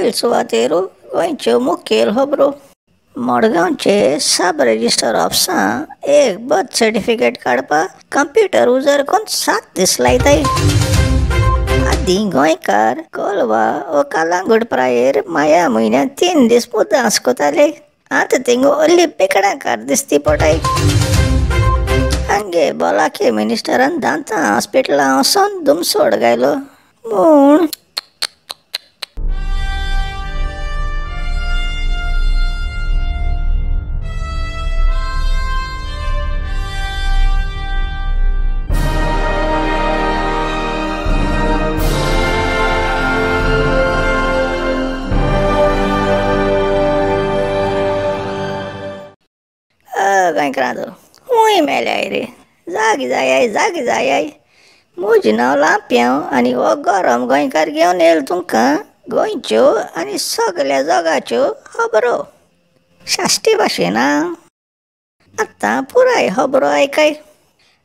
पयले सुवातेर गोंयच्यो मुखेल खबरो. मडगांवचे सब रजिस्टर ऑफिसांत एक बर्थ सर्टिफिकेट काडपाक कंप्युटर उजार करून 7 दीस लायताय. आदीं गोंयकार कोलवा वा कालांगूट प्रायेर माया म्हयन्यांत 3 दीस मुद्दांस कोताले. आतां थिंगा ओल्ली पिकडांकार दिसती पडटाय. हांगे भलायकी मिनिस्टरान दांतां हॉस्पिटलां वचोन धुमसोड घायलो म्हूण गोंयकारांचो खूंय मेल्याय रे, जागे जायाय जागे जायाय. म्हजें नांव लांप्यांव आनी हो गरम गोंयकार घेवन येयलो तुमकां गोंयच्यो आनी सगल्या जगाच्यो खबरो साश्टी भाशेन. आतां पुराय खबरो आयकाय.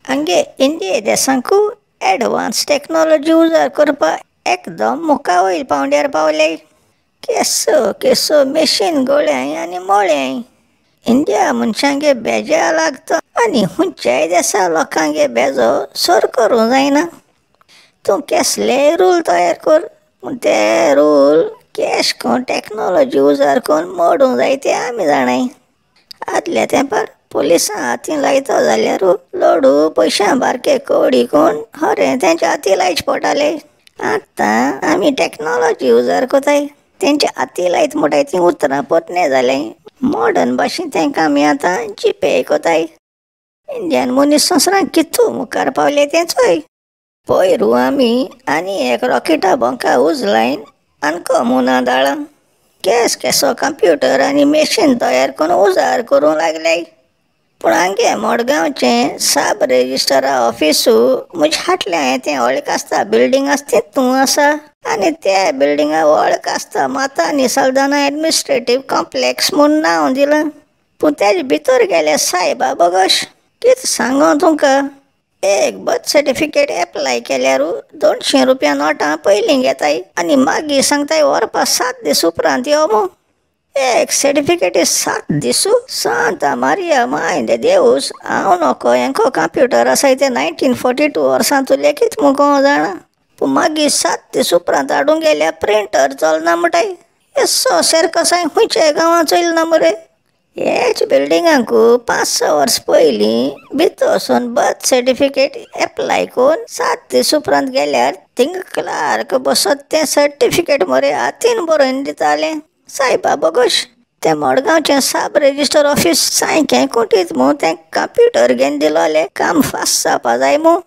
हांगे इंडिये देसांकू एडवांस टॅक्नोलॉजी उजार करपाक एकदम मुखा वयल पावंड्यार पावले. केसो केसो मेशीन गोळ्यांय आनी मोळ्यांय. इंडिया मनशांगे बेजा लागता आनी खंयच्याय देसा लोकांगे बेजो सर करूंक जायना. तूं केसलेय रूल तयार कर, पूण ते रूल केश करून टॅक्नोलॉजी उजार करून मोडूंक जाय ते आमी जाणाय. आदल्या तेंपार पुलिसां हातीन लायतो जाल्यार लोडू पयशां बारके कवडी करून खरें तेंच्या हाती लायचे पडटाले. आतां आमी टॅक्नोलॉजी उजार करताय, तेंच्या हाती लायत म्हणटाय तीं उतरां पोतने जालें. मॉडर्न भाशेन तांकां आमी आतां जीपे कोताय. इंडियन मनीस संवसारांत कितू मुखार पावले तें चोय. पयरू आमी आनी एक रॉकेटा बोंका उजलायन आनको मुना दाळां केस केसो कंप्युटर आनी मेशीन तयार करून उजार करूंक लागले. पूण हांगे मडगांवचें सब रजिस्टरा ऑफिसू म्हज्या फाटल्यान तें वळख आसता बिल्डींग आसता तूं आसा आनी त्या बिल्डिंगा वळख आसता माता साल्दाना एडमिनिस्ट्रेटीव कॉम्प्लेक्स म्हूण नांव दिलां. पूण तेजे भितर गेले सायबा बगश कितें सांगो तुमकां, एक बर्थ सर्टिफिकेट एप्लाय केल्यार 200 रुपया नोटां पयलीं घेताय आनी मागीर सांगताय व्हरपा 7 दीस उपरांत यो मू. एक सर्टिफिकेट 7 दिसू. सांता मारिया my दे देवूस, हांव नको हेंको कंप्युटर आसाय ते 1942 वर्सां तूं लेगीत मुगो जाणा. पूण मागीर 7 दीस उपरांत हाडूंक गेल्यार प्रिंटर चलना म्हणटाय. येसो सर्कसाय खंयच्याय गांवांत चलना मरे. हेच बिल्डिंगांकू 5-6 वर्स पयलीं भितर वचून बर्थ सर्टिफिकेट एप्लाय करून 7 दीस उपरांत गेल्यार थिंगा क्लार्क बसत तें सर्टिफिकेट मरे हातीन बरोवन दितालें. सायबा बगोश तें मडगांवचें सब रजिस्टर ऑफिस सामकें कुटीत म्हूण तें कंप्युटर घेवन दिलोलें काम फास्ट जावपा जाय म्हूण.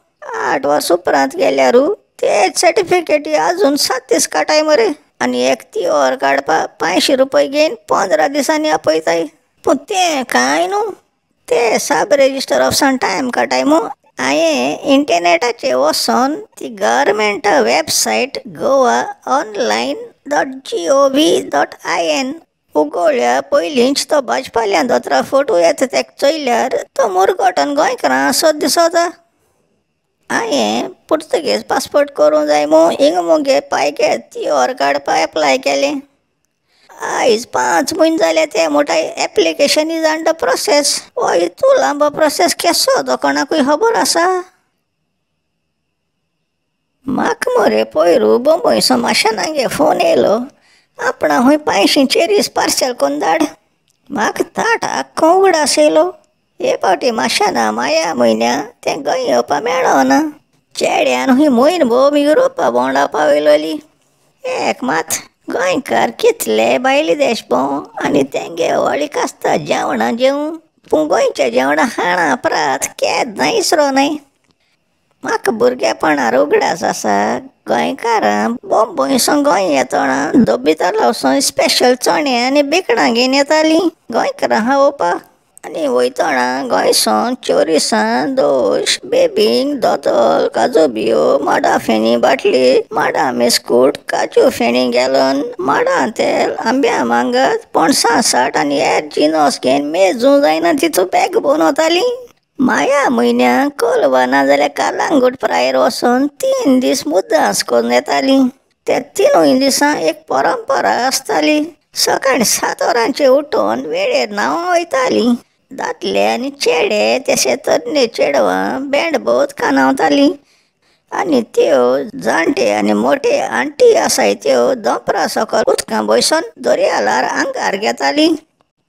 8 वर्स उपरांत गेल्यार तेच सर्टिफिकेटी आजून 7 दीस काडटाय मरे आनी एक ती वर काडपाक 500 रुपये घेवन 15 दिसांनी आपयताय. पूण तें कांय न्हू, ते सब रजिस्टर ऑफिसान टायम काडटाय म्हूण हांवें इंटरनेटाचेर वचोन ती गव्हर्मेंट वेबसायट goaonline.gov.in उगोळ्या पयलींच तो भाजपाल्यान दोतरा फोटो येता तेका चोयल्यार तो मुरगोटन गोंयकारां असो दिसता. हांवें पुर्तुगेज पासपोर्ट करूंक जाय म्हूण हिंगा मुगे पायगे ती वर काडपाक एप्लाय केलें. आयज 5 म्हयने जाले ते म्हणटाय एप्लिकेशन is under process. हो इतू लांबो प्रोसेस केसो तो कोणाकूय खबर आसा? म्हाका मरे पयरू बोंबयसो माशेनांगे फोन येयलो, आपणा खूंय 500 चेरीस पार्सल करून धाड. म्हाका ताट आख्खो उगडास येयलो. हे फावटी माशेना माया म्हयन्या तें गोंय येवपा मेळना. चेड्यान खूंय म्हयनो भोव युरोपा भोंवडा पावयलोली. एक मात गोंयकार कितले भायले देश भोंव आनी तेंगे वळीक आसता जेवणां जेवूं, पूण गोंयच्या जेवणां खाणां प्रात केन्ना इसरो न्हय. म्हाका भुरगेपणार उगडास आसा गोंयकारां बोंबयसून गोंय येतना दोबिताला वचून स्पेशल चणे आनी बिकणां घेवन येतालीं गोंयकारां खावोवपाक. आनी वयतना गोंयसून चोरिसां, दोश, बेबींग, दोतोल, काजू बियो, माडा फेणी बाटली, माडा बिस्कूट, काजू फेणी गॅलन, माडा तेल, आंब्या मांगत, पणसां साठ आनी हेर जिनस घेवन मेजूं जायना तितू बॅग भरून वतालीं. माया म्हयन्याक कोलवा नाजाल्यार कालांगूट प्रायर वचून 3 दीस मुद्दांस करून येतालीं. त्या तिनूय दिसां एक परंपरा आसताली. सकाळीं 7 वरांचेर उठून वेळेर न्हांवंक वयतालीं. दादले आनी चेडे तशे तरणे चेडवां बँड भोंवत कानावतालीं आनी त्यो जाणटे आनी मोटे आण्टी आसाय त्यो दोंपरा सकयल उदकां बसून दर्या ल्हार आंगार घेतालीं.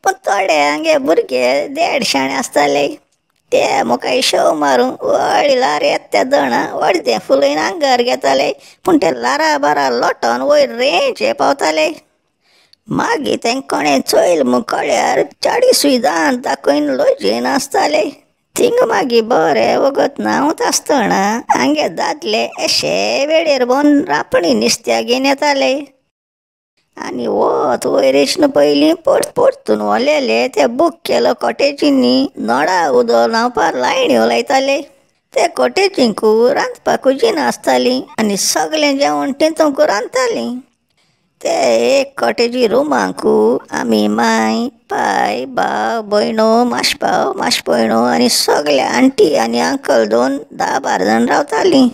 पूण थोडे आमगे भुरगे देडशाणे आसताले ते मुखार शव मारूंक व्हडली ल्हार येता त्या दणां अर्दें फुलयन आंगार घेताले. पूण ते ल्हारा बारा लोटोन वयर रेंचे पावताले. मागीर तेंका कोणें चोयल म्हूण कळ्यार चाळिसूय दांत दाखयन लजेन आसताले. थिंगा मागीर बरें वगत न्हांवत आसतना आमगे दादले अशे वेळेर भोंवन रांपणी नुस्त्याक घेवन येताले आनी वत वयर येवन पयलीं परतून वलेले ते बूक केलो कॉटेजींनी नळा उदक न्हांवपाक लायण्यो लायताले. ते कॉटेजींकू रांदपाक कुजीन आसताली आनी सगळें जेवण तितूंक रांदतालीं. ते एक कॉटेजी रुमांकू आमी माय पाय भाव भयणो माशभाव माशभयणो आनी सगळे आण्टी आनी अंकल दोन 10-12 जाण रावतालीं.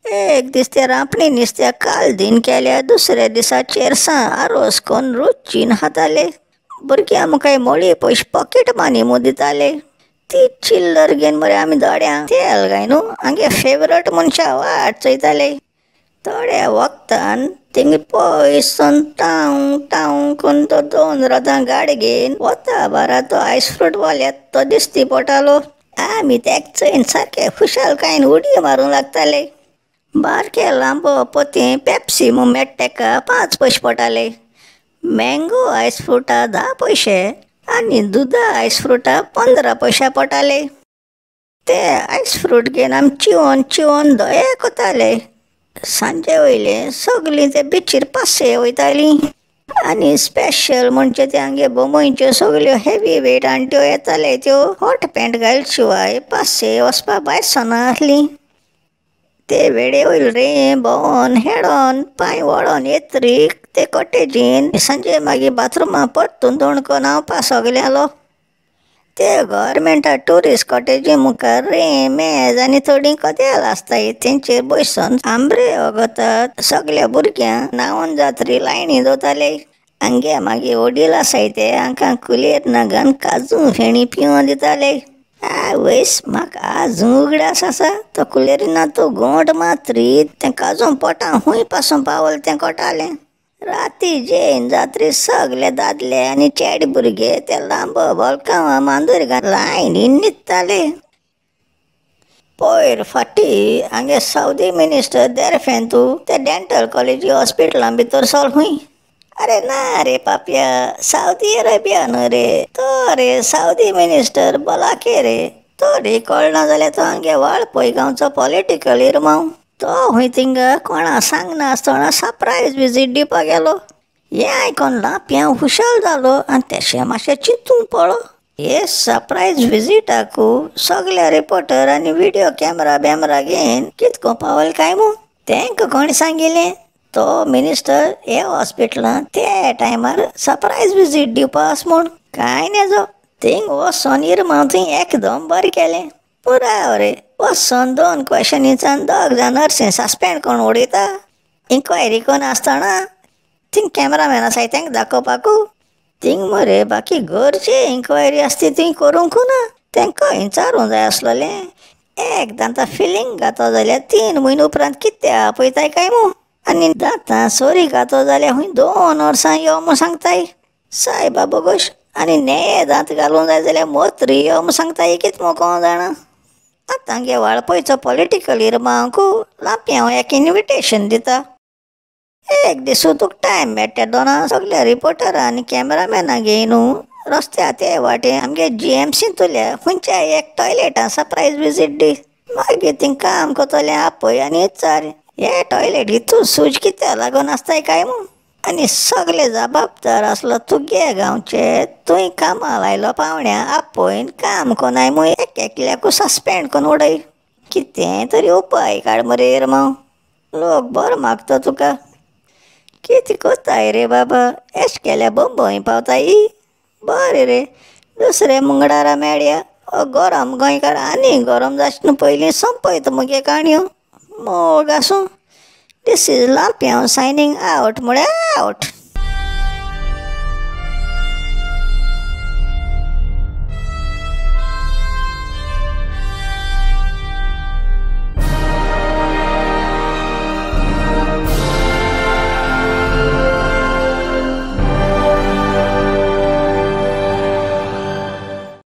एक दीस ते रांपणी नुस्त्याक काल दीन केल्या दुसऱ्या दिसा चेरसां आरोस करून रुचीन खाताले. भुरग्यां मुखार मोळी पयशे पॉकेट मनी म्हूण दिताले. ती चिल्लर घेवन मरे आमी दोड्यां तेल काय न्हू आमगे फेवरेट मनशां वाट चोयताले. थोड्या वखदान थिंगा पयसून टांव टांव करून तो 2 रथां गाडी घेवन वता बारा तो आयस फ्रूट वालो तो दिसती पडटालो. आमी तेका चोयन सारके खुशालकायेन उडी मारूंक लागताले. बारके लांबो पोती पेप्सी म्हूण मेळटा तेका 5 पयशे पडटाले. मँगो आयस फ्रुटा 10 पयशे आनी दुदा आयस फ्रुटा 15 पयशे पडटाले. ते आयस फ्रूट घेवन आमी चिवन चिवन दोळे कोताले. सांजे वयले सगळीं ते बिचीर पासये वयतालीं आनी स्पेशल म्हणजे ते आमगे बोंबयच्यो सगळ्यो हेवी वेट आण्ट्यो येताले त्यो हॉट पॅन्ट घाल शिवाय पासये वचपा भायर सरनासलीं. ते वेळे वयले रे भोंवन हेडोन पांय वळोन येतरीक ते कॉटेजीन सांजे मागीर बाथरुमा परतून दोणको न्हांवपा सगल्यांलो. ते गव्हर्मेंटा ट्युरिस्ट कॉटेजी मुखार रे मेज आनी थोडीं कदेल आसताय तेंचेर बसून आंबरे वगतात सगल्या भुरग्यांक न्हांवन जातरी लायनी दवरताले. आमगे मागीर वडील आसाय ते हांकां कुलेर नागान काजू फेणी पिवंक दिताले. आवयस म्हाका आजून उगडास आसा तो कुलेरिना तो गोंट मातरी तें काजू पोटां खूंय पासून पावल तें कोटालें. राती जेन जात्री सगळे दादले आनी चेडे भुरगे ते लांबो बलकांवां मांदुरगां लायनीन न्हिदताले. पयर फाटीं आमगे सावदी मिनिस्टर देरफेंतू ते डेंटल कॉलेजी हॉस्पिटलां भितर सरलो खूंय. अरे ना रे पापया, सावदी अरेबिया न्हू रे, तो रे सावदी मिनिस्टर बलाके रे. तो रे कळना जाल्यार तो आमगे वाळपय गांवचो पॉलिटिकल इरमांव. तो खूंय थिंगा कोणा सांगना आसतना सरप्रायज विजीट दिवपाक गेलो. हें आयकोन लांपयांव खुशाल जालो आनी तेशें मातशें चिंतूंक पडलो. हे सरप्रायज विजिटाकू सगळे रिपोर्टर आनी विडियो कॅमरा बॅमरा घेवन कितको पावल काय म्हूण तेंकां कोणें सांगिल्लें तो मिनिस्टर हे हॉस्पिटलांत ते टायमार सरप्रायज विजीट दिवपा आसा म्हूण. कांय नेजो थिंग वचोन इरमांव थंय एकदम बरें केलें. पुराय रे वचोन 2 क्वेशनीच्यान 2 जाण नर्सी सस्पेंड करून उडयता. इन्क्वायरी करून आसतना थिंग कॅमेरामॅन आसाय तेंका दाखोवपाकू. थिंग मरे बाकी घरचे इन्क्वायरी आसती ती करूंक ना. तेंकां विचारूंक जाय आसलोलें. एकदां आतां फिलींग घातो जाल्यार 3 म्हयने उपरांत कितें आपयताय काय म्हूण आनी दांतां सोरी घातो जाल्यार खूंय 2 वर्सां यो म्हूण सांगताय सायबा बोगोश. आनी नेये दांत घालूंक जाय जाल्यार मोत्री यो म्हूण सांगताय कितें म्हूण कोण जाणा. आतां आमगे वाळपयचो पॉलिटिकल इरमांवकू लांपयांव एक इन्विटेशन दिता. एक दीस तुका टायम मेळटा दोना सगल्या रिपोर्टरां आनी कॅमेरामॅनां घेवन रस्त्या ते वाटे आमगे GMC तुल्या खंयच्याय एक टॉयलेटां सरप्रायज विजीट दी. मागीर थिंग काम करतलें आपय आनी विचार हे टॉयलेट हितून सूज कित्याक लागून आसताय काय म्हूण. आनी सगळे जबाबदार आसलो तुगे गांवचे तुंय कामाक लायलो पावण्या आपोवन काम कोनाय म्हूण एक एकल्याकू सस्पेंड करून उडय. कितें तरी उपाय काड मरे इरमांव, लोक बरो मागता तुका. कितें कोत्ताय रे बाबा, एश केल्यार बंबय पावताय. बरें रे दुसरे मंगळारा मेळया. गरम गोंयकार आनी गरम जावचे पयलीं सोंपयता मुगे काणयो. मोग आसूं. This is Lampiao signing out म्हळ्यार आवट.